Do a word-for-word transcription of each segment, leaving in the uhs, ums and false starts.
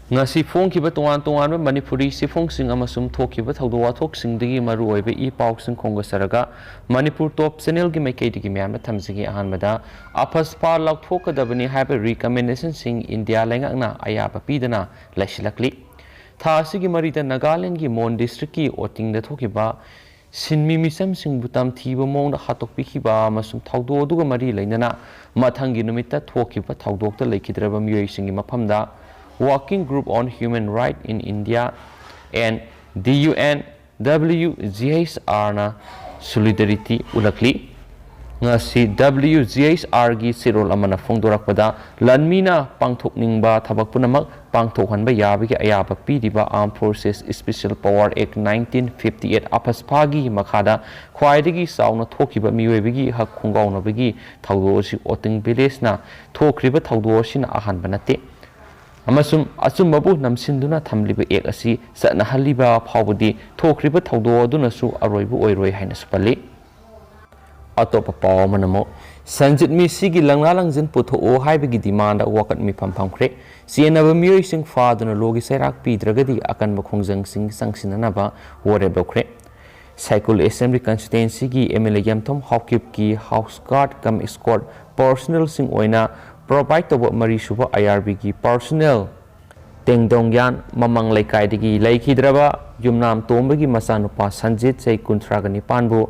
ꯉꯁꯤ ꯐꯣꯡꯈꯤꯕ ꯇꯣꯉꯥꯟ ꯇꯣꯉꯥꯟꯕ ꯃꯅꯤꯄꯨꯔꯤ ꯆꯦꯐꯣꯡꯁꯤꯡ ꯑꯃꯁꯨꯡ ꯊꯣꯛꯈꯤꯕ ꯊꯧꯗꯣꯛ ꯋꯥꯊꯣꯛꯁꯤꯡꯗꯒꯤ ꯃꯔꯨꯑꯣꯏꯕ ꯏ ꯄꯥꯎꯁꯤꯡ ꯈꯣꯝꯒꯠꯆꯔꯒ ꯃꯅꯤꯄꯨꯔ ꯇꯣꯞ ꯆꯦꯅꯦꯜꯒꯤ ꯃꯥꯏꯀꯩꯗꯒꯤ ꯃꯌꯥꯝꯗ ꯊꯝꯖꯒꯦ꯫ ꯑꯍꯥꯟꯕꯗ, ꯑꯐꯁꯄꯥ ꯂꯥꯎꯊꯣꯛꯀꯗꯕꯅꯤ ꯍꯥꯏꯕ ꯔꯤꯀꯃꯦꯟꯗꯦꯁꯟꯁꯤꯡ ꯏꯟꯗꯤꯌꯥ ꯂꯩꯉꯥꯛꯅ ꯑꯌꯥꯕ ꯄꯤꯗꯅ ꯂꯩꯁꯤꯜꯂꯛꯂꯤ꯫ ꯊꯥ ꯑꯁꯤꯒꯤ ꯃꯔꯤꯗ ꯅꯥꯒꯥꯂꯦꯟꯒꯤ ꯃꯣꯟ ꯗꯤꯁꯇ꯭ꯔꯤꯛꯀꯤ ꯑꯣꯇꯤꯡꯗ ꯊꯣꯛꯈꯤꯕ ꯁꯤꯟꯃꯤ ꯃꯤꯆꯝꯁꯤꯡꯕꯨ ꯇꯝꯊꯤꯕ ꯃꯑꯣꯡꯗ ꯍꯥꯠꯇꯣꯛꯄꯤꯈꯤꯕ ꯑꯃꯁꯨꯡ ꯊꯧꯗꯣꯛ ꯑꯗꯨꯒ ꯃꯔꯤ ꯂꯩꯅꯅ ꯃꯊꯪꯒꯤ ꯅꯨꯃꯤꯠꯇ ꯊꯣꯛꯈꯤꯕ ꯊꯧꯗꯣꯛꯇ ꯂꯩꯈꯤꯗ꯭ꯔꯕ ꯃꯤꯑꯣꯏꯁꯤꯡꯒꯤ ꯃꯐꯝꯗ Working Group on Human Rights in India and D U N W G H R ꯅ solidarity ꯎꯠꯂꯛꯂꯤ꯫ ꯉꯁꯤ W G H R ꯒꯤ ꯆꯦꯔꯣꯜ ꯑꯃꯅ ꯐꯣꯡꯗꯣꯔꯛꯄꯗ, ꯂꯥꯟꯃꯤꯅ ꯄꯥꯡꯊꯣꯛꯅꯤꯡꯕ ꯊꯕꯛ ꯄꯨꯝꯅꯃꯛ ꯄꯥꯡꯊꯣꯛꯍꯟꯕ ꯌꯥꯕꯒꯤ ꯑꯌꯥꯕ ꯄꯤꯔꯤꯕ Armed Forces Special Power Act nineteen fifty eight ꯑꯐꯁꯐꯥꯒꯤ ꯃꯈꯥꯗ ꯈ꯭ꯋꯥꯏꯗꯒꯤ ꯆꯥꯎꯅ ꯊꯣꯛꯈꯤꯕ ꯃꯤꯑꯣꯏꯕꯒꯤ ꯍꯛ ꯈꯣꯡꯒꯥꯎꯅꯕꯒꯤ ꯊꯧꯗꯣꯛ ꯑꯁꯤ ꯑꯣꯇꯤꯡ ꯚꯤꯂꯦꯖꯅ ꯊꯣꯛꯈ꯭ꯔꯤꯕ ꯊꯧꯗꯣꯛ ꯑꯁꯤꯅ ꯑꯍꯥꯟꯕ ꯅꯠꯇꯦ ꯑꯃꯁꯨꯡ ꯑꯆꯨꯝꯕꯕꯨ ꯅꯝꯁꯤꯟꯗꯨꯅ ꯊꯝꯂꯤꯕ ꯑꯦꯛ ꯑꯁꯤ ꯆꯠꯅꯍꯜꯂꯤꯕ ꯐꯥꯎꯕꯗꯤ ꯊꯣꯛꯈ꯭ꯔꯤꯕ ꯊꯧꯗꯣꯛ ꯑꯗꯨꯅꯁꯨ ꯑꯔꯣꯏꯕ ꯑꯣꯏꯔꯣꯏ ꯍꯥꯏꯅꯁꯨ ꯄꯜꯂꯤ꯫ ꯑꯇꯣꯞꯄ ꯄꯥꯎ ꯑꯃꯅ ꯑꯃꯨꯛ, ꯁꯟꯖꯤꯠ ꯃꯤꯁꯤꯒꯤ ꯂꯪꯂꯥ ꯂꯪꯖꯤꯟ ꯄꯨꯊꯣꯛꯑꯣ ꯍꯥꯏꯕꯒꯤ ꯗꯤꯃꯥꯟꯗ ꯋꯥꯀꯠ ꯃꯤꯐꯝ ꯐꯝꯈ꯭ꯔꯦ꯫ ꯆꯦꯟꯅꯕ ꯃꯤꯑꯣꯏꯁꯤꯡ ꯐꯥꯗꯨꯅ ꯂꯣꯒꯤ ꯆꯩꯔꯥꯛ ꯄꯤꯗ꯭ꯔꯒꯗꯤ ꯑꯀꯟꯕ ꯈꯣꯡꯖꯪꯁꯤꯡ ꯆꯪꯁꯤꯟꯅꯅꯕ ꯋꯥꯔꯦꯞ ꯂꯧꯈ꯭ꯔꯦ꯫ ꯁꯥꯏꯀꯨꯜ ꯑꯦꯁꯦꯝꯕ꯭ꯂꯤ ꯀꯟꯁꯇꯤꯇ꯭ꯋꯦꯟꯁꯤꯒꯤ ꯑꯦꯝ ꯑꯦꯜ ꯑꯦ ꯌꯦꯝꯊꯣꯡ ꯍꯥꯎꯀꯤꯞꯀꯤ ꯍꯥꯎꯁ ꯒꯥꯔꯗ ꯀꯝ ꯏꯁꯀꯣꯔꯠ ꯄꯔꯁꯅꯦꯜꯁꯤꯡ ꯑꯣꯏꯅ ꯄ꯭ꯔꯣꯚꯥꯏꯗ ꯇꯧꯕ ꯃꯔꯤꯁꯨꯕ ꯑꯥꯏ ꯑꯥꯔ ꯕꯤꯒꯤ ꯄꯔꯁꯅꯦꯜ ꯇꯦꯡꯗꯣꯡꯌꯥꯟ ꯃꯃꯥꯡ ꯂꯩꯀꯥꯏꯗꯒꯤ ꯂꯩꯈꯤꯗ꯭ꯔꯕ ꯌꯨꯝꯅꯥꯝ ꯇꯣꯝꯕꯒꯤ ꯃꯆꯥꯅꯨꯄꯥ ꯁꯟꯖꯤꯠ, ꯆꯍꯤ ꯀꯨꯟꯊ꯭ꯔꯥꯒ ꯅꯤꯄꯥꯟꯕꯨ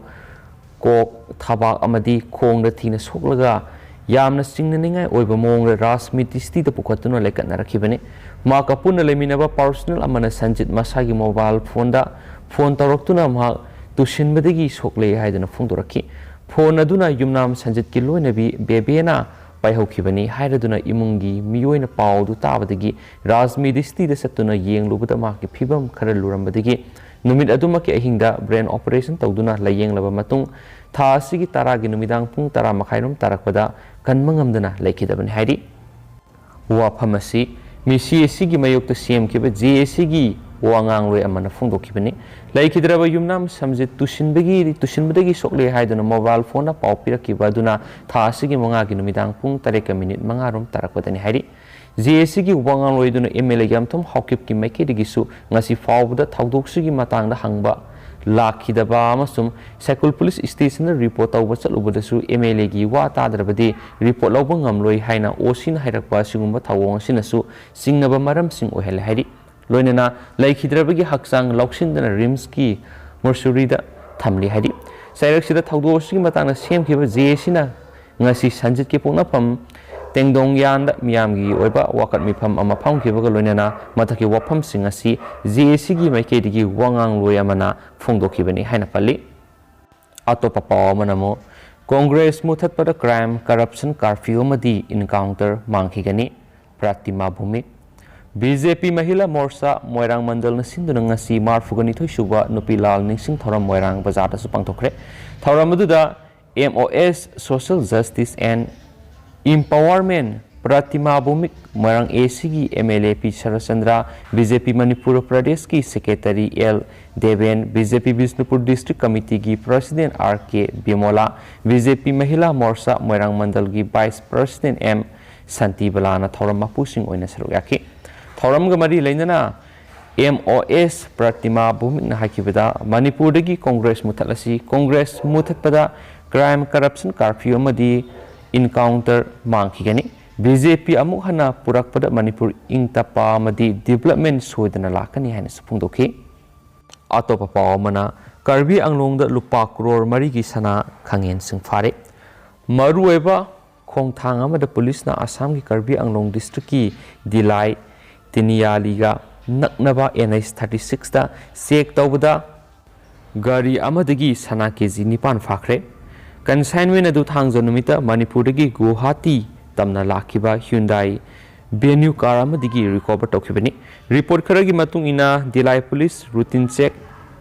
ꯀꯣꯛ, ꯊꯕꯥꯛ ꯑꯃꯗꯤ ꯈꯣꯡꯗ ꯊꯤꯅ ꯁꯣꯛꯂꯒ ꯌꯥꯝꯅ ꯆꯤꯡꯅꯅꯤꯡꯉꯥꯏ ꯑꯣꯏꯕ ꯃꯑꯣꯡꯗ ꯔꯥꯖꯃꯤꯇ꯭ꯔꯤꯗ ꯄꯨꯈꯠꯇꯨꯅ ꯂꯩꯀꯠꯅꯔꯛꯈꯤꯕꯅꯤ꯫ ꯃꯍꯥꯛꯀ ꯄꯨꯟꯅ ꯂꯩꯃꯤꯟꯅꯕ ꯄꯔꯁꯅꯦꯜ ꯑꯃꯅ ꯁꯟꯖꯤꯠ ꯃꯁꯥꯒꯤ ꯃꯣꯕꯥꯏꯜ ꯐꯣꯟꯗ ꯐꯣꯟ ꯇꯧꯔꯛꯇꯨꯅ ꯃꯍꯥꯛ ꯇꯨꯁꯤꯟꯕꯗꯒꯤ ꯁꯣꯛꯂꯦ ꯍꯥꯏꯗꯨꯅ ꯐꯣꯡꯗꯣꯔꯛꯈꯤ꯫ ꯐꯣꯟ ꯑꯗꯨꯅ ꯌꯨꯝꯅꯥꯝ ꯁꯟꯖꯤꯠꯀꯤ ꯂꯣꯏꯅꯕꯤ ꯕꯦꯕꯦꯅ ꯄꯥꯏꯍꯧꯈꯤꯕꯅꯤ ꯍꯥꯏꯔꯗꯨꯅ ꯏꯃꯨꯡꯒꯤ ꯃꯤꯑꯣꯏꯅ ꯄꯥꯎ ꯑꯗꯨ ꯇꯥꯕꯗꯒꯤ ꯔꯥꯖꯃꯤꯇ꯭ꯔꯤꯗ ꯆꯠꯇꯨꯅ ꯌꯦꯡꯂꯨꯕꯗ ꯃꯍꯥꯛꯀꯤ ꯐꯤꯕꯝ ꯈꯔ ꯂꯨꯔꯝꯕꯗꯒꯤ ꯅꯨꯃꯤꯠ ꯑꯗꯨꯃꯛꯀꯤ ꯑꯍꯤꯡꯗ ꯕ꯭ꯔꯦꯟ ꯑꯣꯄꯔꯦꯁꯟ ꯇꯧꯗꯨꯅ ꯂꯥꯌꯦꯡꯂꯕ ꯃꯇꯨꯡ ꯊꯥ ꯑꯁꯤꯒꯤ ꯇꯔꯥꯒꯤ ꯅꯨꯃꯤꯗꯥꯡ ꯄꯨꯡ ꯇꯔꯥ ꯃꯈꯥꯏꯔꯣꯝ ꯇꯥꯔꯛꯄꯗ ꯀꯟꯕ ꯉꯝꯗꯅ ꯂꯩꯈꯤꯗꯕꯅꯤ ꯍꯥꯏꯔꯤ꯫ ꯋꯥꯐꯝ ꯑꯁꯤ ꯃꯤꯁꯤ ꯑꯁꯤꯒꯤ ꯃꯥꯌꯣꯛꯇ ꯁꯦꯝꯈꯤꯕ ꯖꯦ ꯑꯦ ꯁꯤꯒꯤ ꯋꯥ ꯉꯥꯡꯂꯣꯏ ꯑꯃꯅ ꯐꯣꯡꯗꯣꯛꯈꯤꯕꯅꯤ꯫ ꯂꯩꯈꯤꯗ꯭ꯔꯕ ꯌꯨꯝꯅꯥꯝ ꯁꯟꯖꯤꯠ ꯇꯨꯁꯤꯟꯕꯒꯤ, ꯇꯨꯁꯤꯟꯕꯗꯒꯤ ꯁꯣꯛꯂꯦ ꯍꯥꯏꯗꯨꯅ ꯃꯣꯕꯥꯏꯜ ꯐꯣꯟꯗ ꯄꯥꯎ ꯄꯤꯔꯛꯈꯤꯕ ꯑꯗꯨꯅ ꯊꯥ ꯑꯁꯤꯒꯤ ꯃꯉꯥꯒꯤ ꯅꯨꯃꯤꯗꯥꯡ ꯄꯨꯡ ꯇꯔꯦꯠꯀ ꯃꯤꯅꯤꯠ ꯃꯉꯥ ꯔꯣꯝ ꯇꯥꯔꯛꯄꯗꯅꯤ ꯍꯥꯏꯔꯤ꯫ ꯖꯦ ꯑꯦ ꯁꯤꯒꯤ ꯋꯥ ꯉꯥꯡꯂꯣꯏꯗꯨꯅ ꯑꯦꯝ ꯑꯦꯜ ꯑꯦ ꯌꯥꯝꯊꯨꯝ ꯍꯥꯎꯀꯤꯞꯀꯤ ꯃꯥꯏꯀꯩꯗꯒꯤꯁꯨ ꯉꯁꯤ ꯐꯥꯎꯕꯗ ꯊꯧꯗꯣꯛꯁꯤꯒꯤ ꯃꯇꯥꯡꯗ ꯍꯪꯕ ꯂꯥꯛꯈꯤꯗꯕ ꯑꯃꯁꯨꯡ ꯁꯥꯏꯀꯨꯜ ꯄꯨꯂꯤꯁ ꯁ꯭ꯇꯦꯁꯟꯗ ꯔꯤꯄꯣꯔꯠ ꯇꯧꯕ ꯆꯠꯂꯨꯕꯗꯁꯨ ꯑꯦꯝ ꯑꯦꯜ ꯑꯦꯒꯤ ꯋꯥ ꯇꯥꯗ꯭ꯔꯕꯗꯤ ꯔꯤꯄꯣꯔꯠ ꯂꯧꯕ ꯉꯝꯂꯣꯏ ꯍꯥꯏꯅ ꯑꯣ ꯁꯤꯅ ꯍꯥꯏꯔꯛꯄ ꯑꯁꯤꯒꯨꯝꯕ ꯊꯧꯑꯣꯡ ꯑꯁꯤꯅꯁꯨ ꯆꯤꯡꯅꯕ ꯃꯔꯝꯁꯤꯡ ꯑꯣꯏꯍꯜꯂꯦ ꯍꯥꯏꯔꯤ꯫ ꯂꯣꯏꯅꯅ ꯂꯩꯈꯤꯗ꯭ꯔꯕꯒꯤ ꯍꯛꯆꯥꯡ ꯂꯧꯁꯤꯟꯗꯅ ꯔꯤꯝꯁꯀꯤ ꯃꯣꯔꯆꯨꯔꯤꯗ ꯊꯝꯂꯤ ꯍꯥꯏꯔꯤ꯫ ꯆꯩꯔꯛꯁꯤꯗ ꯊꯧꯗꯣꯛ ꯑꯁꯤꯒꯤ ꯃꯇꯥꯡꯗ ꯁꯦꯝꯈꯤꯕ ꯖꯦ ꯑꯦ ꯁꯤꯅ ꯉꯁꯤ ꯁꯟꯖꯤꯠꯀꯤ ꯄꯣꯛꯅꯐꯝ ꯇꯦꯡꯗꯣꯡꯌꯥꯟꯗ ꯃꯤꯌꯥꯝꯒꯤ ꯑꯣꯏꯕ ꯋꯥꯀꯠ ꯃꯤꯐꯝ ꯑꯃ ꯐꯝꯈꯤꯕꯒ ꯂꯣꯏꯅꯅ ꯃꯊꯛꯀꯤ ꯋꯥꯐꯝꯁꯤꯡ ꯑꯁꯤ ꯖꯦ ꯑꯦ ꯁꯤꯒꯤ ꯃꯥꯏꯀꯩꯗꯒꯤ ꯋꯥ ꯉꯥꯡꯂꯣꯏ ꯑꯃꯅ ꯐꯣꯡꯗꯣꯛꯈꯤꯕꯅꯤ ꯍꯥꯏꯅ ꯄꯜꯂꯤ꯫ ꯑꯇꯣꯞꯄ ꯄꯥꯎ ꯑꯃꯅ ꯑꯃꯨꯛ ꯀꯣꯡꯒ꯭ꯔꯦꯁ ꯃꯨꯊꯠꯄꯗ ꯀ꯭ꯔꯥꯏꯝ, ꯀꯔꯞꯁꯟ, ꯀꯥꯔꯐ꯭ꯌꯨ ꯑꯃꯗꯤ encounter ꯃꯥꯡꯈꯤꯒꯅꯤ꯫ ꯄ꯭ꯔꯇꯤꯃꯥ ꯚꯧꯃꯤꯛ꯫ B J P Mahila Morcha ꯃꯣꯏꯔꯥꯡ ꯃꯟꯗꯜꯅ ꯁꯤꯟꯗꯨꯅ ꯉꯁꯤ ꯃꯥꯔꯐꯨꯒ ꯅꯤꯊꯣꯏ ꯁꯨꯕ ꯅꯨꯄꯤ ꯂꯥꯜ ꯅꯤꯡꯁꯤꯡ ꯊꯧꯔꯝ ꯃꯣꯏꯔꯥꯡ ꯕꯖꯥꯔꯗꯁꯨ ꯄꯥꯡꯊꯣꯛꯈ꯭ꯔꯦ꯫ ꯊꯧꯔꯝ ꯑꯗꯨꯗ M O S, Social Justice and Empowerment, ꯄ꯭ꯔꯇꯤꯃꯥ ꯚꯧꯃꯤꯛ, Moirang A ꯁꯤꯒꯤ M L A P Sharatchandra, B J P Manipur ꯄ꯭ꯔꯗꯦꯁꯀꯤ secretary L Deben, B J P Bishnupur district ꯀꯃꯤꯇꯤꯒꯤ president R K Bimola, B J P Mahila Morcha Moirang ꯃꯟꯗꯜꯒꯤ ꯚꯥꯏꯁ ꯄ꯭ꯔꯁꯤꯗꯦꯟ ꯑꯦꯝ ꯁꯥꯟꯇꯤꯕꯂꯥꯅ ꯊꯧꯔꯝ ꯃꯄꯨꯁꯤꯡ ꯑꯣꯏꯅ ꯁꯔꯨꯛ ꯌꯥꯈꯤ꯫ ꯊꯧꯔꯝꯒ ꯃꯔꯤ ꯂꯩꯅꯅ ꯑꯦꯝ ꯑꯣ ꯑꯦꯁ ꯄ꯭ꯔꯇꯤꯃꯥ ꯚꯧꯃꯤꯛꯅ ꯍꯥꯏꯈꯤꯕꯗ, ꯃꯅꯤꯄꯨꯔꯗꯒꯤ ꯀꯣꯡꯒ꯭ꯔꯦꯁ ꯃꯨꯊꯠꯂꯁꯤ, ꯀꯣꯡꯒ꯭ꯔꯦꯁ ꯃꯨꯊꯠꯄꯗ ꯀ꯭ꯔꯥꯏꯝ, ꯀꯔꯞꯁꯟ, ꯀꯥꯔꯐ꯭ꯌꯨ ꯑꯃꯗꯤ ꯏꯟꯀꯥꯎꯟꯇꯔ ꯃꯥꯡꯈꯤꯒꯅꯤ꯫ ꯕꯤ ꯖꯦ ꯄꯤ ꯑꯃꯨꯛ ꯍꯟꯅ ꯄꯨꯔꯛꯄꯗ ꯃꯅꯤꯄꯨꯔ ꯏꯪ ꯇꯞꯄ ꯑꯃꯗꯤ ꯗꯤꯕ꯭ꯂꯞꯃꯦꯟ ꯁꯣꯏꯗꯅ ꯂꯥꯛꯀꯅꯤ ꯍꯥꯏꯅꯁꯨ ꯐꯣꯡꯗꯣꯛꯈꯤ꯫ ꯑꯇꯣꯞꯄ ꯄꯥꯎ ꯑꯃꯅ, ꯀꯥꯔꯕꯤ ꯑꯪꯂꯣꯡꯗ ꯂꯨꯄꯥ ꯀ꯭ꯔꯣꯔ ꯃꯔꯤꯒꯤ ꯁꯅꯥ ꯈꯪꯍꯦꯟꯁꯤꯡ ꯐꯥꯔꯦ꯫ ꯃꯔꯨꯑꯣꯏꯕ ꯈꯣꯡꯊꯥꯡ ꯑꯃꯗ ꯄꯨꯂꯤꯁꯅ ꯑꯁꯥꯝꯒꯤ ꯀꯥꯔꯕꯤ ꯑꯪꯂꯣꯡ ꯗꯤꯁꯇ꯭ꯔꯤꯛꯀꯤ ꯗꯤꯂꯥꯏ ꯇꯤꯅꯤꯌꯥꯂꯤꯒ ꯅꯛꯅꯕ ꯑꯦꯟ ꯑꯩꯆ ꯊꯥꯔꯇꯤ ꯁꯤꯛꯁꯇ ꯆꯦꯛ ꯇꯧꯕꯗ ꯒꯥꯔꯤ ꯑꯃꯗꯒꯤ ꯁꯅꯥ ꯀꯦ ꯖꯤ ꯅꯤꯄꯥꯟ ꯐꯥꯈ꯭ꯔꯦ꯫ ꯀꯟꯁꯥꯏꯟꯃꯦꯟ ꯑꯗꯨ ꯊꯥꯡꯖ ꯅꯨꯃꯤꯠꯇ ꯃꯅꯤꯄꯨꯔꯗꯒꯤ ꯒꯨꯋꯥꯍꯥꯇꯤ ꯇꯝꯅ ꯂꯥꯛꯈꯤꯕ ꯍ꯭ꯌꯨꯟꯗꯥꯏ ꯚꯦꯅ꯭ꯌꯨ ꯀꯥꯔ ꯑꯃꯗꯒꯤ ꯔꯤꯀꯣꯚꯔ ꯇꯧꯈꯤꯕꯅꯤ꯫ ꯔꯤꯄꯣꯔꯠ ꯈꯔꯒꯤ ꯃꯇꯨꯡ ꯏꯟꯅ, ꯗꯤꯂꯥꯏ ꯄꯨꯂꯤꯁ ꯔꯨꯇꯤꯟ ꯆꯦꯛ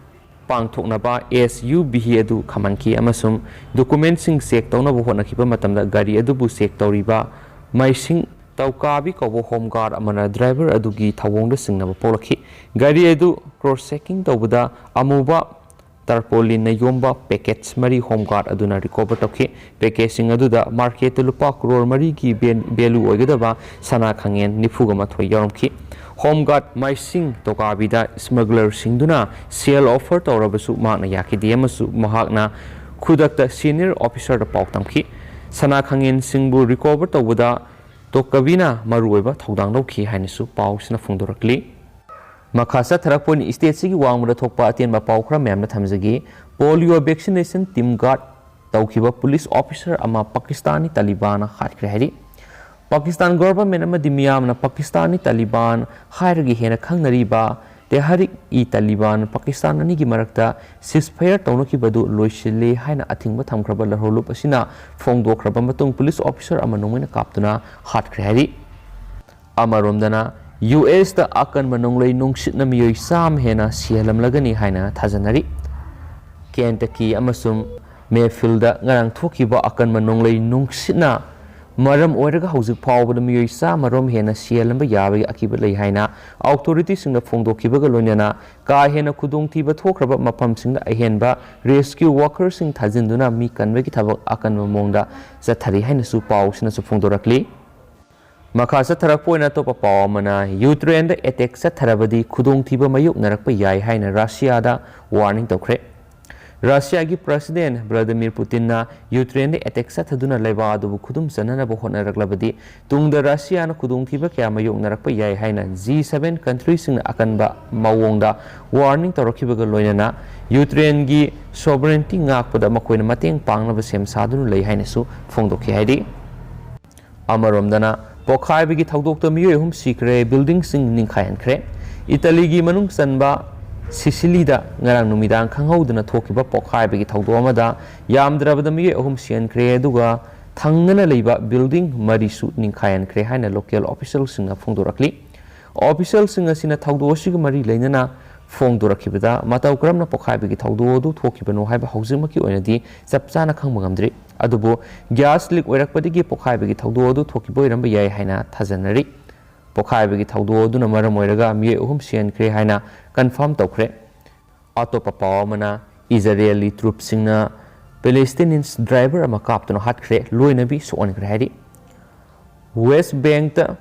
ꯄꯥꯡꯊꯣꯛꯅꯕ ꯑꯦꯁ ꯌꯨ ꯚꯤ ꯑꯗꯨ ꯈꯝꯍꯟꯈꯤ ꯑꯃꯁꯨꯡ ꯗꯣꯀꯨꯃꯦꯟꯁꯤꯡ ꯆꯦꯛ ꯇꯧꯅꯕ ꯍꯣꯠꯅꯈꯤꯕ ꯃꯇꯝꯗ ꯒꯥꯔꯤ ꯑꯗꯨꯕꯨ ꯆꯦꯛ ꯇꯧꯔꯤꯕ ꯃꯥꯏꯁꯤꯡ ꯇꯧꯀꯥꯕꯤ ꯀꯧꯕ ꯍꯣꯝ ꯒꯥꯔꯗ ꯑꯃꯅ ꯗ꯭ꯔꯥꯏꯚꯔ ꯑꯗꯨꯒꯤ ꯊꯧꯑꯣꯡꯗ ꯆꯤꯡꯅꯕ ꯄꯣꯛꯂꯛꯈꯤ꯫ ꯒꯥꯔꯤ ꯑꯗꯨ ꯀ꯭ꯔꯣꯁ ꯆꯦꯀꯤꯡ ꯇꯧꯕꯗ ꯑꯃꯨꯕ ꯇꯥꯔꯄꯣꯂꯤꯟꯅ ꯌꯣꯝꯕ ꯄꯦꯀꯦꯠꯁ ꯃꯔꯤ ꯍꯣꯝ ꯒꯥꯔꯗ ꯑꯗꯨꯅ ꯔꯤꯀꯣꯚꯔ ꯇꯧꯈꯤ꯫ ꯄꯦꯀꯦꯠꯁꯤꯡ ꯑꯗꯨꯗ ꯃꯥꯔꯀꯦꯠꯇ ꯂꯨꯄꯥ ꯀ꯭ꯔꯣꯔ ꯃꯔꯤꯒꯤ ꯚꯦ-, ꯚꯦꯂꯨ ꯑꯣꯏꯒꯗꯕ ꯁꯅꯥ ꯈꯥꯡꯉꯦꯟ ꯅꯤꯐꯨꯒ ꯃꯥꯊꯣꯏ ꯌꯥꯎꯔꯝꯈꯤ꯫ ꯍꯣꯝ ꯒꯥꯔꯗ ꯃꯥꯏꯁꯤꯡ ꯇꯣꯀꯥꯕꯤꯗ ꯁ꯭ꯃꯒꯂꯔꯁꯤꯡꯗꯨꯅ ꯁꯦꯜ ꯑꯣꯐꯔ ꯇꯧꯔꯕꯁꯨ ꯃꯍꯥꯛꯅ ꯌꯥꯈꯤꯗꯦ ꯑꯃꯁꯨꯡ ꯃꯍꯥꯛꯅ ꯈꯨꯗꯛꯇ ꯁꯤꯅꯤꯌꯔ ꯑꯣꯐꯤꯁꯔꯗ ꯄꯥꯎ ꯇꯝꯈꯤ꯫ ꯁꯅꯥ ꯈꯥꯡꯉꯦꯟꯁꯤꯡꯕꯨ ꯔꯤꯀꯣꯚꯔ ꯇꯧꯕꯗ ꯇꯣꯀꯥꯕꯤꯅ ꯃꯔꯨꯑꯣꯏꯕ ꯊꯧꯗꯥꯡ ꯂꯧꯈꯤ ꯍꯥꯏꯅꯁꯨ ꯄꯥꯎꯁꯤꯅ ꯐꯣꯡꯗꯣꯔꯛꯂꯤ꯫ ꯃꯈꯥ ꯆꯠꯊꯔꯛꯄ ꯑꯣꯏꯅ ꯏꯁꯇꯦꯠꯁꯤꯒꯤ ꯋꯥꯡꯃꯗ ꯊꯣꯛꯄ ꯑꯇꯦꯟꯕ ꯄꯥꯎ ꯈꯔ ꯃꯌꯥꯝꯅ ꯊꯝꯖꯒꯦ꯫ ꯄꯣꯂꯤꯑꯣ ꯚꯦꯛꯁꯤꯅꯦꯁꯟ ꯇꯤꯝ ꯒꯥꯔꯗ ꯇꯧꯈꯤꯕ ꯄꯨꯂꯤꯁ ꯑꯣꯐꯤꯁꯔ ꯑꯃ ꯄꯥꯀꯤꯁꯇꯥꯅꯤ ꯇꯥꯂꯤꯕꯥꯟꯅ ꯍꯥꯠꯈ꯭ꯔꯦ ꯍꯥꯏꯔꯤ꯫ ꯄꯥꯀꯤꯁꯇꯥꯟ ꯒꯣꯚꯔꯟꯃꯦꯟꯠ ꯑꯃꯗꯤ ꯃꯤꯌꯥꯝꯅ ꯄꯥꯀꯤꯁꯇꯥꯅꯤ ꯇꯥꯂꯤꯕꯥꯟ ꯍꯥꯏꯔꯒ ꯍꯦꯟꯅ ꯈꯪꯅꯔꯤꯕ ꯇꯦꯍꯔꯤꯛ ꯏ ꯇꯥꯂꯤꯕꯥꯟ ꯄꯥꯀꯤꯁꯇꯥꯟ ꯑꯅꯤꯒꯤ ꯃꯔꯛꯇ ꯁꯤꯁꯐꯌꯔ ꯇꯧꯅꯈꯤꯕꯗꯨ ꯂꯣꯏꯁꯤꯜꯂꯦ ꯍꯥꯏꯅ ꯑꯊꯤꯡꯕ ꯊꯝꯈ꯭ꯔꯕ ꯂꯧꯍꯧꯂꯨꯞ ꯑꯁꯤꯅ ꯐꯣꯡꯗꯣꯛꯈ꯭ꯔꯕ ꯃꯇꯨꯡ ꯄꯨꯂꯤꯁ ꯑꯣꯐꯤꯁꯔ ꯑꯃ ꯅꯣꯡꯃꯩꯅ ꯀꯥꯞꯇꯨꯅ ꯍꯥꯠꯈ꯭ꯔꯦ ꯍꯥꯏꯔꯤ꯫ ꯑꯃꯔꯣꯝꯗꯅ, ꯌꯨ ꯑꯦꯁꯇ ꯑꯀꯟꯕ ꯅꯣꯡꯂꯩ ꯅꯨꯡꯁꯤꯠꯅ ꯃꯤꯑꯣꯏ ꯆꯥꯝꯃ ꯍꯦꯟꯅ ꯁꯤꯍꯜꯂꯝꯂꯒꯅꯤ ꯍꯥꯏꯅ ꯊꯥꯖꯅꯔꯤ꯫ ꯀꯦꯟꯇꯀꯤ ꯑꯃꯁꯨꯡ ꯃꯦꯐꯤꯜꯗ ꯉꯔꯥꯡ ꯊꯣꯛꯈꯤꯕ ꯑꯀꯟꯕ ꯅꯣꯡꯂꯩ ꯅꯨꯡꯁꯤꯠꯅ ꯃꯔꯝ ꯑꯣꯏꯔꯒ ꯍꯧꯖꯤꯛ ꯐꯥꯎꯕꯗ ꯃꯤꯑꯣꯏ ꯆꯥꯝꯃ ꯔꯣꯝ ꯍꯦꯟꯅ ꯁꯤꯍꯜꯂꯝꯕ ꯌꯥꯕꯒꯤ ꯑꯀꯤꯕ ꯂꯩ ꯍꯥꯏꯅ ꯑꯣꯊꯣꯔꯤꯇꯤꯁꯤꯡꯅ ꯐꯣꯡꯗꯣꯛꯈꯤꯕꯒ ꯂꯣꯏꯅꯅ ꯀꯥ ꯍꯦꯟꯅ ꯈꯨꯗꯣꯡꯊꯤꯕ ꯊꯣꯛꯈ꯭ꯔꯕ ꯃꯐꯝꯁꯤꯡꯗ ꯑꯍꯦꯟꯕ ꯔꯦꯁꯀ꯭ꯌꯨ ꯋꯥꯀꯔꯁꯤꯡ ꯊꯥꯖꯤꯟꯗꯨꯅ ꯃꯤ ꯀꯟꯕꯒꯤ ꯊꯕꯛ ꯑꯀꯟꯕ ꯃꯑꯣꯡꯗ ꯆꯠꯊꯔꯤ ꯍꯥꯏꯅꯁꯨ ꯄꯥꯎꯁꯤꯅꯁꯨ ꯐꯣꯡꯗꯣꯔꯛꯂꯤ꯫ ꯃꯈꯥ ꯆꯠꯊꯔꯛꯄ ꯑꯣꯏꯅ ꯑꯇꯣꯞꯄ ꯄꯥꯎ ꯑꯃꯅ, ꯌꯨꯀ꯭ꯔꯦꯟꯗ ꯑꯦꯇꯦꯛ ꯆꯠꯊꯔꯕꯗꯤ ꯈꯨꯗꯣꯡꯊꯤꯕ ꯃꯥꯌꯣꯛꯅꯔꯛꯄ ꯌꯥꯏ ꯍꯥꯏꯅ ꯔꯁꯤꯌꯥꯗ ꯋꯥꯔꯅꯤꯡ ꯇꯧꯈ꯭ꯔꯦ꯫ ꯔꯁꯤꯌꯥꯒꯤ ꯄ꯭ꯔꯁꯤꯗꯦꯟ ꯚ꯭ꯂꯥꯗꯤꯃꯤꯔ ꯄꯨꯇꯤꯟꯅ ꯌꯨꯀ꯭ꯔꯦꯟꯗ ꯑꯦꯇꯦꯛ ꯆꯠꯊꯗꯨꯅ ꯂꯩꯕꯥꯛ ꯑꯗꯨꯕꯨ ꯈꯨꯗꯨꯝ ꯆꯟꯅꯅꯕ ꯍꯣꯠꯅꯔꯛꯂꯕꯗꯤ ꯇꯨꯡꯗ ꯔꯁꯤꯌꯥꯅ ꯈꯨꯗꯣꯡꯊꯤꯕ ꯀꯌꯥ ꯃꯥꯌꯣꯛꯅꯔꯛꯄ ꯌꯥꯏ ꯍꯥꯏꯅ ꯖꯤ ꯁꯚꯦꯟ ꯀꯟꯇ꯭ꯔꯤꯁꯤꯡꯅ ꯑꯀꯟꯕ ꯃꯑꯣꯡꯗ ꯋꯥꯔꯅꯤꯡ ꯇꯧꯔꯛꯈꯤꯕꯒ ꯂꯣꯏꯅꯅ ꯌꯨꯀ꯭ꯔꯦꯟꯒꯤ ꯁꯣꯚꯔꯦꯟꯇꯤ ꯉꯥꯛꯄꯗ ꯃꯈꯣꯏꯅ ꯃꯇꯦꯡ ꯄꯥꯡꯅꯕ ꯁꯦꯝ ꯁꯥꯗꯨꯅ ꯂꯩ ꯍꯥꯏꯅꯁꯨ ꯐꯣꯡꯗꯣꯛꯈꯤ ꯍꯥꯏꯔꯤ꯫ ꯑꯃꯔꯣꯝꯗꯅ, ꯄꯣꯈꯥꯏꯕꯒꯤ ꯊꯧꯗꯣꯛꯇ ꯃꯤꯑꯣꯏ ꯑꯍꯨꯝ ꯁꯤꯈ꯭ꯔꯦ, ꯕꯤꯜꯗꯤꯡꯁꯤꯡ ꯅꯤꯡꯈꯥꯏꯍꯟꯈ꯭ꯔꯦ꯫ ꯏꯇꯥꯂꯤꯒꯤ ꯃꯅꯨꯡ ꯆꯟꯕ ꯁꯤꯁꯤꯂꯤꯗ ꯉꯔꯥꯡ ꯅꯨꯃꯤꯗꯥꯡ ꯈꯪꯍꯧꯗꯅ ꯊꯣꯛꯈꯤꯕ ꯄꯣꯈꯥꯏꯕꯒꯤ ꯊꯧꯗꯣꯛ ꯑꯃꯗ ꯌꯥꯝꯗ꯭ꯔꯕꯗ ꯃꯤꯑꯣꯏ ꯑꯍꯨꯝ ꯁꯤꯍꯟꯈ꯭ꯔꯦ, ꯑꯗꯨꯒ ꯊꯪꯅꯅ ꯂꯩꯕ ꯕꯤꯜꯗꯤꯡ ꯃꯔꯤꯁꯨ ꯅꯤꯡꯈꯥꯏꯍꯟꯈ꯭ꯔꯦ ꯍꯥꯏꯅ ꯂꯣꯀꯦꯜ ꯑꯣꯐꯤꯁꯤꯌꯦꯜꯁꯤꯡꯅ ꯐꯣꯡꯗꯣꯔꯛꯂꯤ꯫ ꯑꯣꯐꯤꯁꯤꯌꯦꯜꯁꯤꯡ ꯑꯁꯤꯅ ꯊꯧꯗꯣꯛ ꯑꯁꯤꯒ ꯃꯔꯤ ꯂꯩꯅꯅ ꯐꯣꯡꯗꯣꯔꯛꯈꯤꯕꯗ ꯃꯇꯧ ꯀꯔꯝꯅ ꯄꯣꯈꯥꯏꯕꯒꯤ ꯊꯧꯗꯣꯛ ꯑꯗꯨ ꯊꯣꯛꯈꯤꯕꯅꯣ ꯍꯥꯏꯕ ꯍꯧꯖꯤꯛꯃꯛꯀꯤ ꯑꯣꯏꯅꯗꯤ ꯆꯞ ꯆꯥꯅ ꯈꯪꯕ ꯉꯝꯗ꯭ꯔꯤ꯫ ꯑꯗꯨꯕꯨ ꯒ꯭ꯌꯥꯁ ꯂꯤꯛ ꯑꯣꯏꯔꯛꯄꯗꯒꯤ ꯄꯣꯈꯥꯏꯕꯒꯤ ꯊꯧꯗꯣꯛ ꯑꯗꯨ ꯊꯣꯛꯈꯤꯕ ꯑꯣꯏꯔꯝꯕ ꯌꯥꯏ ꯍꯥꯏꯅ ꯊꯥꯖꯅꯔꯤ꯫ ꯄꯣꯈꯥꯏꯕꯒꯤ ꯊꯧꯗꯣꯛ ꯑꯗꯨꯅ ꯃꯔꯝ ꯑꯣꯏꯔꯒ ꯃꯤꯑꯣꯏ ꯑꯍꯨꯝ ꯁꯤꯍꯟꯈ꯭ꯔꯦ ꯍꯥꯏꯅ ꯀꯟꯐꯥꯔꯝ ꯇꯧꯈ꯭ꯔꯦ꯫ ꯑꯇꯣꯞꯄ ꯄꯥꯎ ꯑꯃꯅ, ꯏꯖꯔꯦꯜꯂꯤ ꯇ꯭ꯔꯨꯞꯁꯤꯡꯅ ꯄꯦꯂꯦꯁꯇꯤꯅꯤꯌꯟꯁ ꯗ꯭ꯔꯥꯏꯚꯔ ꯑꯃ ꯀꯥꯞꯇꯨꯅ ꯍꯥꯠꯈ꯭ꯔꯦ, ꯂꯣꯏꯅꯕꯤ ꯁꯣꯛꯍꯟꯈ꯭ꯔꯦ ꯍꯥꯏꯔꯤ꯫ ꯋꯦꯁ ꯕꯦꯡꯛꯇ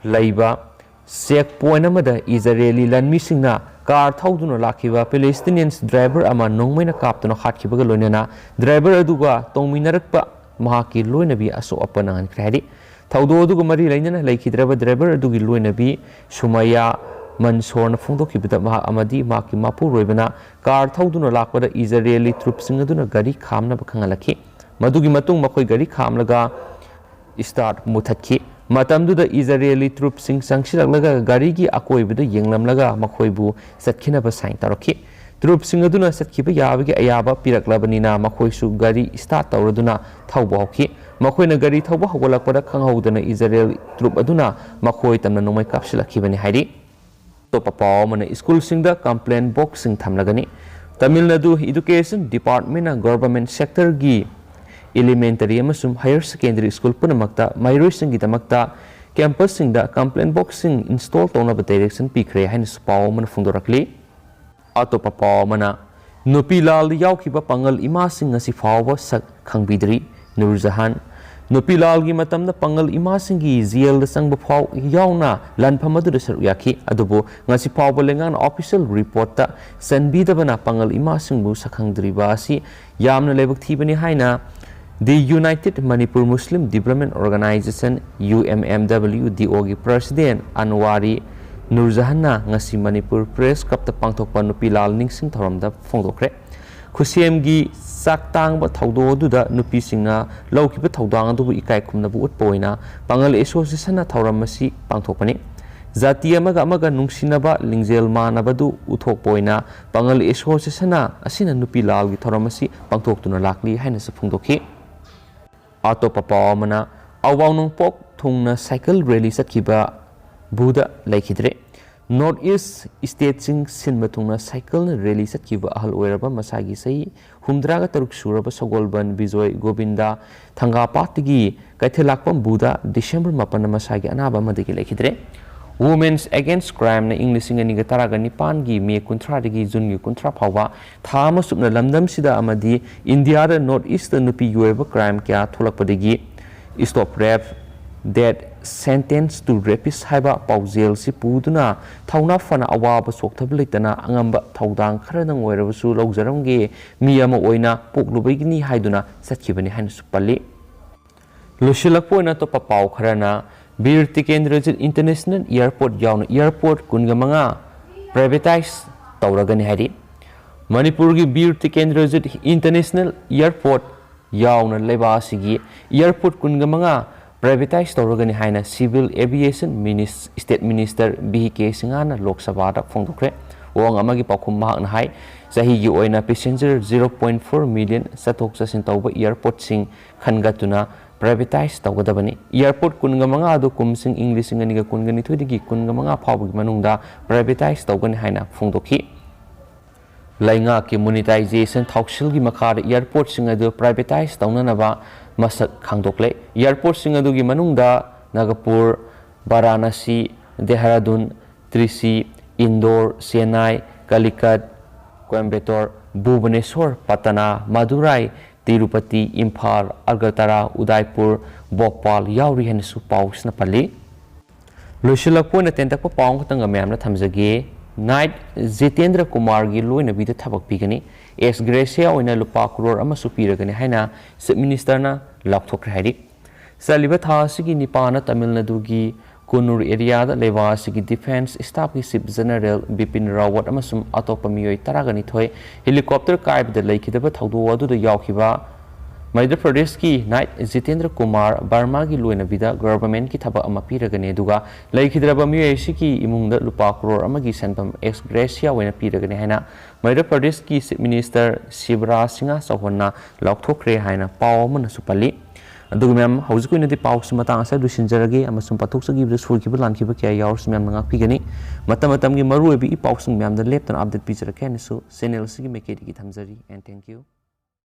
ꯂꯩꯕ ꯆꯦꯛ ꯄꯣꯏꯟꯠ ꯑꯃꯗ ꯏꯖꯔꯦꯜꯂꯤ ꯂꯥꯟꯃꯤꯁꯤꯡꯅ ꯀꯥꯔ ꯊꯧꯗꯨꯅ ꯂꯥꯛꯈꯤꯕ ꯄꯦꯂꯦꯁꯇꯤꯅꯤꯌꯟꯁ ꯗ꯭ꯔꯥꯏꯚꯔ ꯑꯃ ꯅꯣꯡꯃꯩꯅ ꯀꯥꯞꯇꯨꯅ ꯍꯥꯠꯈꯤꯕꯒ ꯂꯣꯏꯅꯅ ꯗ꯭ꯔꯥꯏꯚꯔ ꯑꯗꯨꯒ ꯇꯣꯡꯃꯤꯟꯅꯔꯛꯄ ꯃꯍꯥꯛꯀꯤ ꯂꯣꯏꯅꯕꯤ ꯑꯁꯣꯛ ꯑꯄꯟ ꯅꯪꯍꯟꯈ꯭ꯔꯦ ꯍꯥꯏꯔꯤ꯫ ꯊꯧꯗꯣꯛ ꯑꯗꯨꯒ ꯃꯔꯤ ꯂꯩꯅꯅ ꯂꯩꯈꯤꯗ꯭ꯔꯕ ꯗ꯭ꯔꯥꯏꯚꯔ ꯑꯗꯨꯒꯤ ꯂꯣꯏꯅꯕꯤ ꯁꯨꯃꯩꯌꯥ ꯃꯟꯁꯣꯔꯅ ꯐꯣꯡꯗꯣꯛꯈꯤꯕꯗ ꯃꯍꯥꯛ ꯑꯃꯗꯤ ꯃꯍꯥꯛꯀꯤ ꯃꯄꯨꯔꯣꯏꯕꯅ ꯀꯥꯔ ꯊꯧꯗꯨꯅ ꯂꯥꯛꯄꯗ ꯏꯖꯔꯦꯜꯂꯤ ꯇ꯭ꯔꯨꯞꯁꯤꯡ ꯑꯗꯨꯅ ꯒꯥꯔꯤ ꯈꯥꯝꯅꯕ ꯈꯪꯍꯜꯂꯛꯈꯤ꯫ ꯃꯗꯨꯒꯤ ꯃꯇꯨꯡ ꯃꯈꯣꯏ ꯒꯥꯔꯤ ꯈꯥꯝꯂꯒ ꯁ꯭ꯇꯥꯔꯠ ꯃꯨꯊꯠꯈꯤ꯫ ꯃꯇꯝꯗꯨꯗ ꯏꯖꯔꯦꯜꯂꯤ ꯇ꯭ꯔꯨꯞꯁꯤꯡ ꯆꯪꯁꯤꯜꯂꯛꯂꯒ ꯒꯥꯔꯤꯒꯤ ꯑꯀꯣꯏꯕꯗ ꯌꯦꯡꯂꯝꯂꯒ ꯃꯈꯣꯏꯕꯨ ꯆꯠꯈꯤꯅꯕ ꯁꯥꯏꯟ ꯇꯧꯔꯛꯈꯤ꯫ ꯇ꯭ꯔꯨꯞꯁꯤꯡ ꯑꯗꯨꯅ ꯆꯠꯈꯤꯕ ꯌꯥꯕꯒꯤ ꯑꯌꯥꯕ ꯄꯤꯔꯛꯂꯕꯅꯤꯅ ꯃꯈꯣꯏꯁꯨ ꯒꯥꯔꯤ ꯁ꯭ꯇꯥꯔꯠ ꯇꯧꯔꯗꯨꯅ ꯊꯧꯕ ꯍꯧꯈꯤ꯫ ꯃꯈꯣꯏꯅ ꯒꯥꯔꯤ ꯊꯧꯕ ꯍꯧꯒꯠꯂꯛꯄꯗ ꯈꯪꯍꯧꯗꯅ ꯏꯖꯔꯦꯜ ꯇ꯭ꯔꯨꯞ ꯑꯗꯨꯅ ꯃꯈꯣꯏ ꯇꯝꯅ ꯅꯣꯡꯃꯩ ꯀꯥꯞꯁꯤꯜꯂꯛꯈꯤꯕꯅꯤ ꯍꯥꯏꯔꯤ꯫ ꯑꯇꯣꯞꯄ ꯄꯥꯎ ꯑꯃꯅ, ꯁ꯭ꯀꯨꯜꯁꯤꯡꯗ ꯀꯝꯄ꯭ꯂꯦꯟ ꯕꯣꯛꯁꯁꯤꯡ ꯊꯝꯂꯒꯅꯤ꯫ ꯇꯥꯃꯤꯜ ꯅꯥꯗꯨ ꯏꯗꯨꯀꯦꯁꯟ ꯗꯤꯄꯥꯔꯠꯃꯦꯟꯅ ꯒꯣꯚꯔꯟꯃꯦꯟꯠ ꯁꯦꯛꯇꯔꯒꯤ ꯏꯂꯤꯃꯦꯟꯇꯔꯤ ꯑꯃꯁꯨꯡ ꯍꯥꯌꯔ ꯁꯦꯀꯦꯟꯗꯔꯤ ꯁ꯭ꯀꯨꯜ ꯄꯨꯝꯅꯃꯛꯇ ꯃꯍꯩꯔꯣꯏꯁꯤꯡꯒꯤꯗꯃꯛꯇ ꯀꯦꯝꯄꯁꯁꯤꯡꯗ ꯀꯝꯄ꯭ꯂꯦꯟ ꯕꯣꯛꯁꯁꯤꯡ ꯏꯟꯁꯇꯣꯜ ꯇꯧꯅꯕ ꯗꯥꯏꯔꯦꯛꯁꯟ ꯄꯤꯈ꯭ꯔꯦ ꯍꯥꯏꯅꯁꯨ ꯄꯥꯎ ꯑꯃꯅ ꯐꯣꯡꯗꯣꯔꯛꯂꯤ꯫ ꯑꯇꯣꯞꯄ ꯄꯥꯎ ꯑꯃꯅ, ꯅꯨꯄꯤ ꯂꯥꯜꯗ ꯌꯥꯎꯈꯤꯕ ꯄꯥꯡꯒꯜ ꯏꯃꯥꯁꯤꯡ ꯉꯁꯤ ꯐꯥꯎꯕ ꯁꯛ ꯈꯪꯕꯤꯗ꯭ꯔꯤ꯫ ꯅꯨꯔꯖꯍꯥꯟ, ꯅꯨꯄꯤ ꯂꯥꯜꯒꯤ ꯃꯇꯝꯗ ꯄꯥꯡꯒꯜ ꯏꯃꯥꯁꯤꯡꯒꯤ ꯖꯦꯜꯗ ꯆꯪꯕ ꯐꯥꯎ ꯌꯥꯎꯅ ꯂꯥꯟꯐꯝ ꯑꯗꯨꯗ ꯁꯔꯨꯛ ꯌꯥꯈꯤ꯫ ꯑꯗꯨꯕꯨ ꯉꯁꯤ ꯐꯥꯎꯕ ꯂꯩꯉꯥꯛꯅ ꯑꯣꯐꯤꯁꯤꯌꯦꯜ ꯔꯤꯄꯣꯔꯠꯇ ꯆꯟꯕꯤꯗꯕꯅ ꯄꯥꯡꯒꯜ ꯏꯃꯥꯁꯤꯡꯕꯨ ꯁꯛꯈꯪꯗ꯭ꯔꯤꯕ ꯑꯁꯤ ꯌꯥꯝꯅ ꯂꯥꯏꯕꯛ ꯊꯤꯕꯅꯤ ꯍꯥꯏꯅ The United Manipur Muslim Development Organization, UMMWDO ꯒꯤ ꯄ꯭ꯔꯁꯤꯗꯦꯟ ꯑꯟꯋꯥꯔꯤ ꯅꯨꯔꯖꯍꯥꯟꯅ ꯉꯁꯤ ꯃꯅꯤꯄꯨꯔ ꯄ꯭ꯔꯦꯁ ꯀ꯭ꯂꯕꯇ ꯄꯥꯡꯊꯣꯛꯄ ꯅꯨꯄꯤ ꯂꯥꯜ ꯅꯤꯡꯁꯤꯡ ꯊꯧꯔꯝꯗ ꯐꯣꯡꯗꯣꯛꯈ꯭ꯔꯦ꯫ ꯈꯨꯠꯁꯦꯝꯒꯤ ꯆꯥꯛ ꯇꯥꯡꯕ ꯊꯧꯗꯣꯛ ꯑꯗꯨꯗ ꯅꯨꯄꯤꯁꯤꯡꯅ ꯂꯧꯈꯤꯕ ꯊꯧꯗꯥꯡ ꯑꯗꯨꯕꯨ ꯏꯀꯥꯏ ꯈꯨꯝꯅꯕ ꯎꯠꯄ ꯑꯣꯏꯅ ꯄꯥꯡꯒꯜ ꯑꯦꯁꯣꯁꯤꯌꯦꯁꯟꯅ ꯊꯧꯔꯝ ꯑꯁꯤ ꯄꯥꯡꯊꯣꯛꯄꯅꯤ꯫ ꯖꯥꯇꯤ ꯑꯃꯒ ꯑꯃꯒ ꯅꯨꯡꯁꯤꯅꯕ, ꯂꯤꯡꯖꯦꯜ ꯃꯥꯟꯅꯕꯗꯨ ꯎꯠꯊꯣꯛꯄ ꯑꯣꯏꯅ ꯄꯥꯡꯒꯜ ꯑꯦꯁꯣꯁꯤꯌꯦꯁꯟꯅ ꯑꯁꯤꯅ ꯅꯨꯄꯤ ꯂꯥꯜꯒꯤ ꯊꯧꯔꯝ ꯑꯁꯤ ꯄꯥꯡꯊꯣꯛꯇꯨꯅ ꯂꯥꯛꯂꯤ ꯍꯥꯏꯅꯁꯨ ꯐꯣꯡꯗꯣꯛꯈꯤ꯫ ꯑꯇꯣꯞꯄ ꯄꯥꯎ ꯑꯃꯅ, ꯑꯋꯥꯡ ꯅꯣꯡꯄꯣꯛ ꯊꯨꯡꯅ ꯁꯥꯏꯀꯜ ꯔꯦꯂꯤ ꯆꯠꯈꯤꯕ ꯕꯨꯗ ꯂꯩꯈꯤꯗ꯭ꯔꯦ꯫ ꯅꯣꯔꯠ ꯏꯁ ꯁ꯭ꯇꯦꯠꯁꯤꯡ ꯁꯤꯟꯕ ꯊꯨꯡꯅ ꯁꯥꯏꯀꯜꯅ ꯔꯦꯂꯤ ꯆꯠꯈꯤꯕ ꯑꯍꯜ ꯑꯣꯏꯔꯕ ꯃꯁꯥꯒꯤ ꯆꯍꯤ ꯍꯨꯝꯗ꯭ꯔꯥꯒ ꯇꯔꯨꯛ ꯁꯨꯔꯕ ꯁꯒꯣꯜꯕꯟ ꯕꯤꯖꯣꯏ ꯒꯣꯕꯤꯟꯗ ꯊꯪꯒꯥꯄꯥꯠꯇꯒꯤ ꯀꯩꯊꯦꯜꯂꯥꯛꯄꯝ ꯕꯨꯗ ꯗꯤꯁꯦꯝꯕꯔ ꯃꯥꯄꯟꯗ ꯃꯁꯥꯒꯤ ꯑꯅꯥꯕ ꯑꯃꯗꯒꯤ ꯂꯩꯈꯤꯗ꯭ꯔꯦ꯫ Women's Against Crimeꯅ ꯏꯪ ꯂꯤꯁꯤꯡ ꯑꯅꯤꯒ ꯇꯔꯥꯒ ꯅꯤꯄꯥꯟꯒꯤ ꯃꯦ ꯀꯨꯟꯊ꯭ꯔꯥꯗꯒꯤ ꯖꯨꯟꯒꯤ ꯀꯨꯟꯊ꯭ꯔꯥ ꯐꯥꯎꯕ ꯊꯥ ꯑꯃ ꯆꯨꯞꯅ ꯂꯝꯗꯝꯁꯤꯗ ꯑꯃꯗꯤ ꯏꯟꯗꯤꯌꯥꯗ North Eastꯇ ꯅꯨꯄꯤꯒꯤ ꯑꯣꯏꯕ crime ꯀꯌꯥ ꯊꯣꯛꯂꯛꯄꯗꯒꯤ Stop Rape, Death Sentence to Rapist ꯍꯥꯏꯕ ꯄꯥꯎꯖꯦꯜꯁꯤ ꯄꯨꯗꯨꯅ ꯊꯧꯅꯥ ꯐꯅ ꯑꯋꯥꯕ ꯆꯣꯛꯊꯕ ꯂꯩꯇꯅ ꯑꯉꯝꯕ ꯊꯧꯗꯥꯡ ꯈꯔꯗꯪ ꯑꯣꯏꯔꯕꯁꯨ ꯂꯧꯖꯔꯝꯒꯦ, ꯃꯤ ꯑꯃ ꯑꯣꯏꯅ ꯄꯣꯛꯂꯨꯕꯒꯤꯅꯤ ꯍꯥꯏꯗꯨꯅ ꯆꯠꯈꯤꯕꯅꯤ ꯍꯥꯏꯅꯁꯨ ꯄꯜꯂꯤ꯫ ꯂꯣꯏꯁꯤꯜꯂꯛꯄ ꯑꯣꯏꯅ ꯑꯇꯣꯞꯄ ꯄꯥꯎ ꯈꯔꯅ, ꯕꯤꯔ ꯇꯤꯀꯦꯟꯗ꯭ꯔꯖꯤꯠ International Airport ꯌꯥꯎꯅ airport ꯀꯨꯟꯒ ꯃꯉꯥ privatise ꯇꯧꯔꯒꯅꯤ ꯍꯥꯏꯔꯤ꯫ ꯃꯅꯤꯄꯨꯔꯒꯤ ꯕꯤꯔ ꯇꯤꯀꯦꯟꯗ꯭ꯔꯖꯤꯠ International Airport ꯌꯥꯎꯅ ꯂꯩꯕꯥꯛ ꯑꯁꯤꯒꯤ airport ꯀꯨꯟꯒ ꯃꯉꯥ privatise ꯇꯧꯔꯒꯅꯤ ꯍꯥꯏꯅ Civil Aviation Minis-, State Minister V K ꯁꯤꯡꯍꯅ ꯂꯣꯛ ꯁꯚꯥꯗ ꯐꯣꯡꯗꯣꯛꯈ꯭ꯔꯦ꯫ ꯋꯥꯍꯪ ꯑꯃꯒꯤ ꯄꯥꯎꯈꯨꯝ ꯃꯍꯥꯛꯅ ꯍꯥꯏ, ꯆꯍꯤꯒꯤ ꯑꯣꯏꯅ passenger zero point four million ꯆꯠꯊꯣꯛ ꯆꯠꯁꯤꯟ ꯇꯧꯕ airportꯁꯤꯡ ꯈꯟꯒꯠꯇꯨꯅ privatise ꯇꯧꯒꯗꯕꯅꯤ꯫ Airport ꯀꯨꯟꯒ ꯃꯉꯥ ꯑꯗꯨ ꯀꯨꯝꯁꯤꯡ ꯏꯪ ꯂꯤꯁꯤꯡ ꯑꯅꯤꯒ ꯀꯨꯟꯒ ꯅꯤꯊꯣꯏꯗꯒꯤ ꯀꯨꯟꯒ ꯃꯉꯥ ꯐꯥꯎꯕꯒꯤ ꯃꯅꯨꯡꯗ privatise ꯇꯧꯒꯅꯤ ꯍꯥꯏꯅ ꯐꯣꯡꯗꯣꯛꯈꯤ꯫ ꯂꯩꯉꯥꯛꯀꯤ monetization ꯊꯧꯁꯤꯜꯒꯤ ꯃꯈꯥꯗ airportꯁꯤꯡ ꯑꯗꯨ privatise ꯇꯧꯅꯅꯕ ꯃꯁꯛ ꯈꯪꯗꯣꯛꯂꯦ꯫ Airportꯁꯤꯡ ꯑꯗꯨꯒꯤ ꯃꯅꯨꯡꯗ ꯅꯥꯒꯄꯨꯔ, ꯚꯥꯔꯥꯅꯥꯁꯤ, ꯗꯦꯍꯔꯥꯗꯨꯟ, ꯇ꯭ꯔꯤꯆꯤ, ꯏꯟꯗꯣꯔ, ꯆꯦꯟꯅꯥꯏ, ꯀꯂꯤꯀꯠ, ꯀꯣꯏꯝꯕꯦꯇꯣꯔ, ꯚꯨꯕꯅꯦꯁꯣꯔ, ꯄꯇꯅꯥ, ꯃꯗꯨꯔꯥꯏ, ꯇꯤꯔꯨꯄꯇꯤ, ꯏꯝꯐꯥꯜ, ꯑꯒꯔꯇꯂꯥ, ꯎꯗꯥꯏꯄꯨꯔ, ꯚꯣꯄꯥꯜ ꯌꯥꯎꯔꯤ ꯍꯥꯏꯅꯁꯨ ꯄꯥꯎꯁꯤꯅ ꯄꯜꯂꯤ꯫ ꯂꯣꯏꯁꯤꯜꯂꯛꯄ ꯑꯣꯏꯅ ꯇꯦꯟꯇꯛꯄ ꯄꯥꯎ ꯑꯃꯈꯛꯇꯪꯒ ꯃꯌꯥꯝꯅ ꯊꯝꯖꯒꯦ꯫ Knight ꯖꯤꯇꯦꯟꯗ꯭ꯔ ꯀꯨꯃꯥꯔꯒꯤ ꯂꯣꯏꯅꯕꯤꯗ ꯊꯕꯛ ꯄꯤꯒꯅꯤ, ex gratia ꯑꯣꯏꯅ ꯂꯨꯄꯥ ꯀ꯭ꯔꯣꯔ ꯑꯃꯁꯨ ꯄꯤꯔꯒꯅꯤ ꯍꯥꯏꯅ Chief Ministerꯅ ꯂꯥꯎꯊꯣꯛꯈ꯭ꯔꯦ ꯍꯥꯏꯔꯤ꯫ ꯆꯠꯂꯤꯕ ꯊꯥ ꯑꯁꯤꯒꯤ ꯅꯤꯄꯥꯟꯗ ꯇꯥꯃꯤꯜ ꯅꯥꯗꯨꯒꯤ ꯀꯨꯟꯅꯨꯔ areaꯗ ꯂꯩꯕꯥꯛ ꯑꯁꯤꯒꯤ Defence Staffꯀꯤ Chief General ꯕꯤꯄꯤꯟ ꯔꯥꯋꯠ ꯑꯃꯁꯨꯡ ꯑꯇꯣꯞꯄ ꯃꯤꯑꯣꯏ ꯇꯔꯥꯒꯅꯤꯊꯣꯏ helicopter ꯀꯥꯏꯕꯗ ꯂꯩꯈꯤꯗꯕ ꯊꯧꯗꯣꯛ ꯑꯗꯨꯗ ꯌꯥꯎꯈꯤꯕ ꯃꯙ꯭ꯌ ꯄ꯭ꯔꯗꯦꯁꯀꯤ Knight ꯖꯤꯇꯦꯟꯗ꯭ꯔ ꯀꯨꯃꯥꯔ ꯕꯔꯃꯥꯒꯤ ꯂꯣꯏꯅꯕꯤꯗ governmentꯀꯤ ꯊꯕꯛ ꯑꯃ ꯄꯤꯔꯒꯅꯤ, ꯑꯗꯨꯒ ꯂꯩꯈꯤꯗ꯭ꯔꯕ ꯃꯤꯑꯣꯏ ꯑꯁꯤꯒꯤ ꯏꯃꯨꯡꯗ ꯂꯨꯄꯥ ꯀ꯭ꯔꯣꯔ ꯑꯃꯒꯤ ꯁꯦꯟꯐꯝ ex gratia ꯑꯣꯏꯅ ꯄꯤꯔꯒꯅꯤ ꯍꯥꯏꯅ ꯃꯙ꯭ꯌ ꯄ꯭ꯔꯗꯦꯁꯀꯤ Chief Minister ꯁꯤꯕꯔꯥꯖ ꯁꯤꯡꯍ ꯆꯧꯍꯥꯟꯅ ꯂꯥꯎꯊꯣꯛꯈ꯭ꯔꯦ ꯍꯥꯏꯅ ꯄꯥꯎ ꯑꯃꯅꯁꯨ ꯄꯜꯂꯤ꯫ ꯑꯗꯨꯒ ꯃꯌꯥꯝ, ꯍꯧꯖꯤꯛꯀꯤ ꯑꯣꯏꯅꯗꯤ ꯄꯥꯎꯁꯤ ꯃꯇꯥꯡ ꯑꯁꯤꯗ ꯂꯣꯏꯁꯤꯟꯖꯔꯒꯦ, ꯑꯃꯁꯨꯡ ꯄꯥꯊꯣꯛꯆꯈꯤꯕꯗ ꯁꯣꯏꯈꯤꯕ ꯂꯥꯟꯈꯤꯕ ꯀꯌꯥ ꯌꯥꯎꯔꯁꯨ ꯃꯌꯥꯝꯅ ꯉꯥꯛꯄꯤꯒꯅꯤ꯫ ꯃꯇꯝ ꯃꯇꯝꯒꯤ ꯃꯔꯨꯑꯣꯏꯕ ꯏ ꯄꯥꯎꯁꯤꯡ ꯃꯌꯥꯝꯗ ꯂꯦꯞꯇꯅ update ꯄꯤꯖꯔꯛꯀꯦ ꯍꯥꯏꯅꯁꯨ channel ꯑꯁꯤꯒꯤ ꯃꯥꯏꯀꯩꯗꯒꯤ ꯊꯝꯖꯔꯤ꯫ And thank you.